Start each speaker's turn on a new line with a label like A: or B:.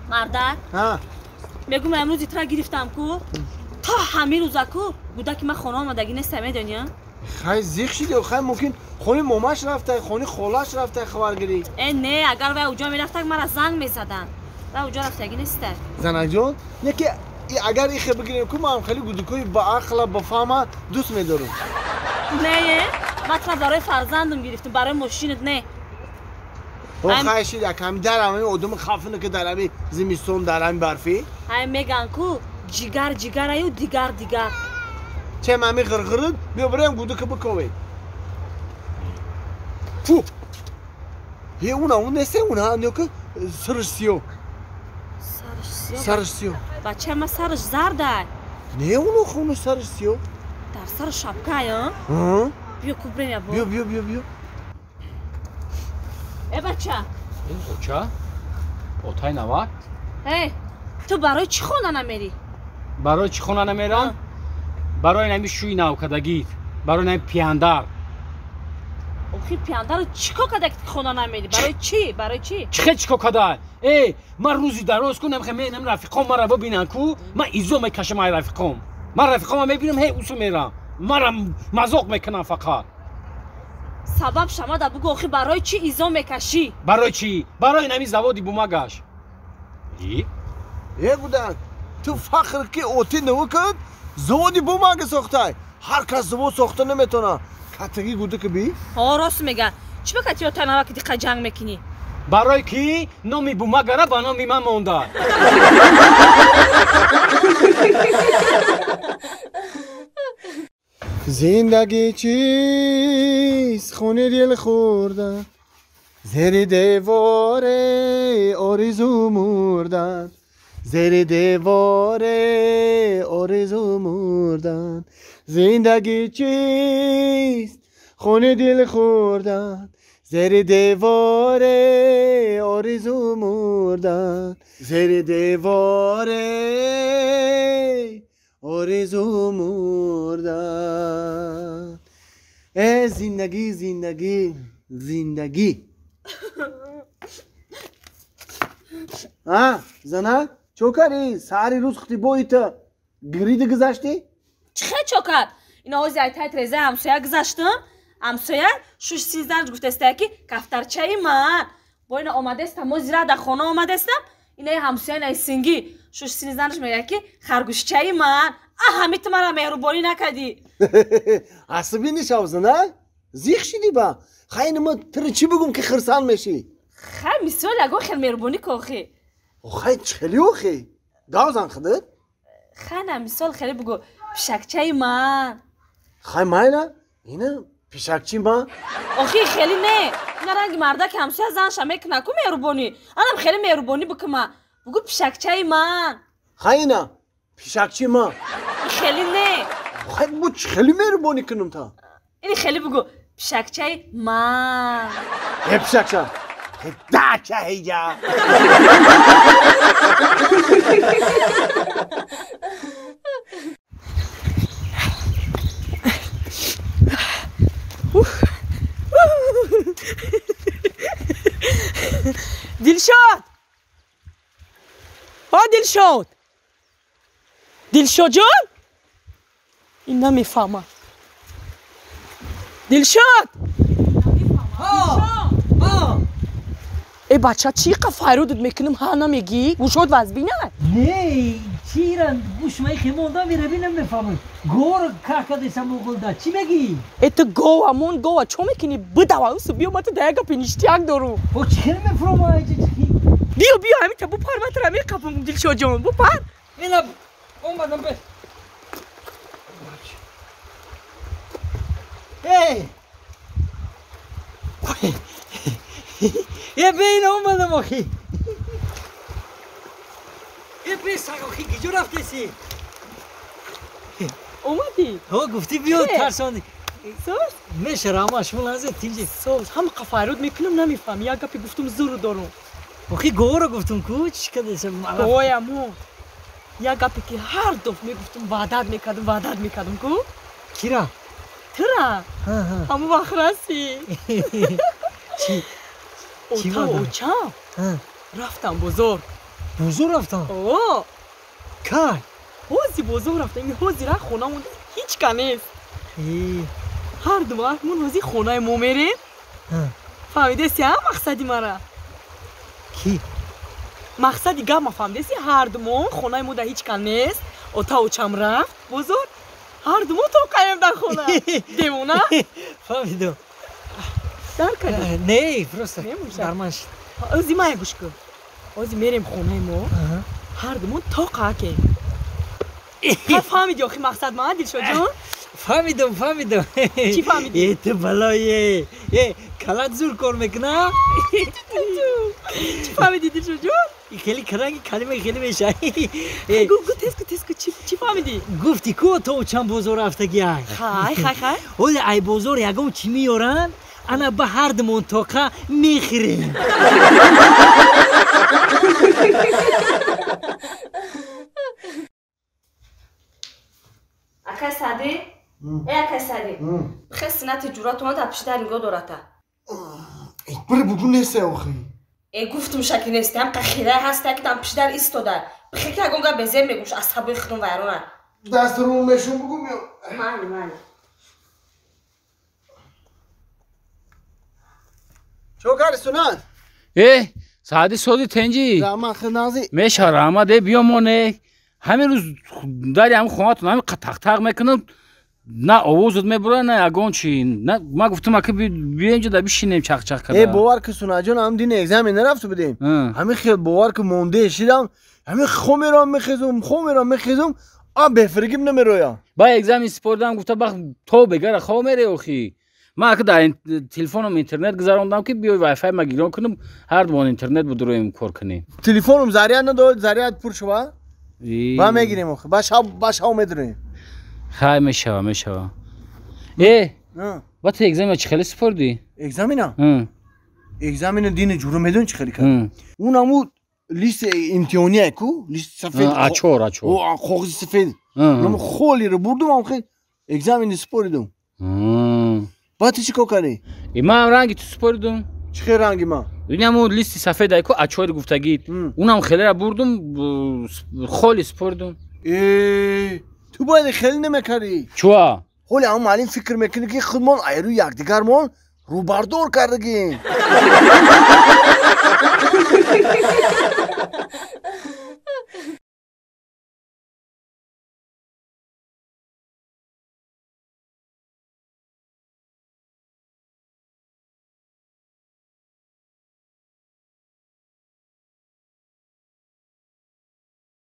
A: Мардак? Мегум имрӯз итра гирифтам ку. То ҳамин рӯза ку гудаки ман хона омадагӣ неста, медонӣ?
B: Хай зиқ шиди, хай мумкин хони момаш рафта, хони холаш рафта хабаргирӣ.
A: Э не, агар вай уҷо мерафтак мара занг мезаданд. Вай уҷо рафтагӣ неста.
B: Занакҷон, яке агар ихе бигирем ку ман хеле гудукои ба ақла ба фаҳма дӯст медорам.
A: Не, ман тра барои фарзандам гирифтам, барои мошинат не.
B: Хай шид, аками дар ҳамин одами хафина ки дар ҳамин зимистон, дар ҳамин барфӣ.
A: Ҳай меган ку ҷигар ҷигараю дигар дигар.
B: Чем ҳамин ғирғирид, биё бираем гудука биковед. Фу! Е уна, он несте уна, нёка сараш сиё.
A: Сараш сиё?
B: Сараш сиё.
A: Бача ма сараш зарда.
B: Не, уно хуну сараш сиё.
A: Дар сар шапка, а? Биё ку бирем я бо.
B: Биё, биё, биё, биё.
A: Э бача.
C: Оча? Отай навак?
A: Э, ту барои чӣ хона намерӣ?
C: Барои чӣ хона намерам? Барои нами шӯи навкадагит, барои нами пияндар.
A: Охи пияндарро чӣ кор карда ки хона намерӣ? Барои чӣ? Барои чӣ?
C: Чӣ хел чӣ кор карда? Э, ман рӯзи дароз ку намхе менам рафиқом мара бибинан ку, ман изо мекашам ай рафиқом. Ман рафиқома мебинам, ҳей усу мерам. Мара мазоқ мекунам фақат.
A: Сабаб шамада бугу, охи барои чӣ изо мекашӣ?
C: Барои чӣ? Барои нами заводи бумагаш.
B: Э гудак, ту фахр ки оти наву кад, заводи бумага сохтай. Ҳар кас завод сохта наметавонад. Катаги гудака би?
A: Ҳо, рост мега. Чӣ ба кати ота наваки диққа ҷанг мекунӣ?
C: Барои ки номи бумагара ба номи ман монда.
B: Зиндагӣ чист, хуни дил хӯрдан, зери деворе оризу мурдан, зери деворе оризу мурдан. Зиндагӣ чист, хуни дил хӯрдан, зери деворе оризу мурдан, зери деворе оризу мурдан. Э зиндагӣ, зиндагӣ, зиндагӣ. А зана, чо кардӣ? Саҳари рӯз хутибоита гириди гузаштӣ?
A: Чӣ хел чо кард? Ина ҳози айтай трезаи ҳамсоя гузаштам, ҳамсоя шуш сизданаш гуфтаистая ки кафтарчаи ман. Бо ина омадестам, мо зира дар хона омадестам, инаи ҳамсоя инаи сингӣ шуш синизанаш мегӯяд ки харгӯшчаи ман. А ҳами ту мара меҳрубонӣ накардӣ.
B: Асабӣ нишав зана, зиқ шидӣ ба. Хай ина ма тира чӣ бигӯм ки хирсанд мешӣ?
A: Хай мисол ягон хел меҳрубонӣ ку охи.
B: Хай чӣ хеле охи? Гав зан худат?
A: Хай на мисол хеле бугӯ пишакчаи ман.
B: Хай майла, ина пишакчи ман.
A: Охи хеле не. Ина ранги мардаки ҳамсоя занша мекунад ку меҳрубонӣ. Анам хеле меҳрубонӣ бикума. Бугӯ пишакчаи ман.
B: Хай ина пишакчи ман.
A: Хеле не.
B: Хай бу чӣ хеле меҳрубонӣ кунам та?
A: Ини хеле бугӯ пишакчаи ман.
B: Э пишакча. Дача ҳеҷа.
D: Дилшод! О, Дилшод! Дилшодҷон? Ин намефаҳмад. Дилшод! Э бача, чӣ қа файрудат мекунам, ҳа намегӣ? Гӯшот вазбина?
E: Не, чира гӯшмаи хемонда мерави намефаҳмам. Гор какадесам оғулда, чӣ мегӣ?
D: Э ту гова мон гова чо мекунӣ? Бидава усу биё, ма ту да як гапи ништяк дорум.
E: О чӣ хел мефурома айҷа чӣ?
D: Биё, биё, ҳамита бупар, ма тура меқапам, Дилшодҷон, бупар.
E: Ина омадам бе. Эй! Е бе ина омадам охи. Е бе саг охи гиҷо рафтеси?
D: Омадӣ?
E: Ҳо гуфтӣ биё тарсондӣ.
D: Соз?
E: Мешарама шумоланзе тинҷи.
D: Соз, ҳама қа файруд мекунам, намефаҳмӣ. Як гапи гуфтум зуру дорум.
E: Охи говоро гуфтум ку, чӣ кадеса?
D: Ой амо. Як гапе ки ҳар дафъ мегуфтум, ваъдат мекардум, ваъдат мекардум ку?
E: Кира?
D: Тура. Ҳамон вақт расид.
E: Чӣ?
D: Ота оча рафтам бозор.
E: Бозор рафтам?
D: О!
E: Кай?
D: Ҳози бозор рафтам. Ин ҳозира хонамон ҳеч ка нест. Ҳар ду мон ҳози хонаи мо мерем. Фаҳмидеси, а мақсади мара?
E: Ки?
D: Мақсади гап ма фаҳмидеси, ҳар ду мон хонаи мо да ҳеч ка нест. Ота очам рафт бозор. Ҳар ду мо тоқаем дар хона. Девона?
E: Фаҳмидам.
D: Дар кардӣ?
E: Не, просто дарман шид.
D: Ози мая гӯш кун. Ози мерем хонаи мо. Ҳар ду мо тоқакем. Фаҳмиди охи мақсад ма, Дилшодҷон?
E: Фаҳмидам, фаҳмидам.
D: Чӣ фаҳмидӣ?
E: Э, ту балое. Э, калат зур кор мекуна?
D: Чӣ фаҳмидӣ, Дилшодҷон?
E: Хеле кранги калима хеле меша.
D: Гу, гу, тез ку, тез ку, чӣ фаҳмидӣ?
E: Гуфти ку то чанд бозор рафтагӣ ай.
D: Хай, хай, хай.
E: Ҳоли ай бозор ягон чӣ меёранд, ана ба ҳар думон тоқа мехӯрем.
A: Акай Сади? Э, акай Сади. Бихе синати ҷуръатона дар пиши дар нигоҳ дората.
B: Бири бугу несте охи.
A: Э, гуфтум шаки несте, ҳам қахирай ҳаста ки дар пиши дар истода. Бихе ки ягон гап безеб мегӯш, асабои худум вайрона.
B: Даст рӯ мешум бугу меём.
A: Майли, майли.
B: Чо карди Сунат?
C: Э, Сади сози тенҷи.
B: Раҳмат хиднази.
C: Меша раҳмат, э биё моне. Ҳамин рӯз дари ҳамин хонатон ҳамин тақтақ мекунам, на овозат мебурад, на ягон чи. Ма гуфтам ака биё инҷо да бишинем чақчақ карда.
B: Э, бовар ки Сунаҷон, ҳам дини экзамен нарафту будем. Ҳамин хел бовар ки монде шидам, ҳамин хо мерам мехезум, хо мерам мехезум, а бефиригим намероям.
C: Ба экзамен супордам, гуфта бах то бегара хо мере охи. Ман ака дар телефоном интернет гузарондам ки биёй вайфай ма гирон кунам, ҳар дубон интернет будуроем кор кунем.
B: Телефоном заряд надод, заряд пур шува. Ба мегирем охи, ба шав, ба шав медуроем.
C: Хай мешава, мешава. Э, ба ту экзамена чӣ хеле супордӣ?
B: Экзамена? Экзамена дини ҷуро медон чӣ хеле кард? Он ҳаму листи имтиҳония ку, листи сафед.
C: Ачор, ачор.
B: Коғази сафед. Наму холиро бурдум, ам хел экзамени супоридум. Ба ту чӣ кор кардӣ?
C: Ман ранги ту супоридум.
B: Чӣ хел ранги ман?
C: Инаму листи сафед ай ку ачори гуфтагӣ. Унам хелера бурдум, холи супоридум.
B: Э, ту бояд хеле намекардӣ.
C: Чуа?
B: Ҳоли ҳам муаллим фикр мекунӣ ки худмон айрӯи якдигармон рӯбардор кардагем.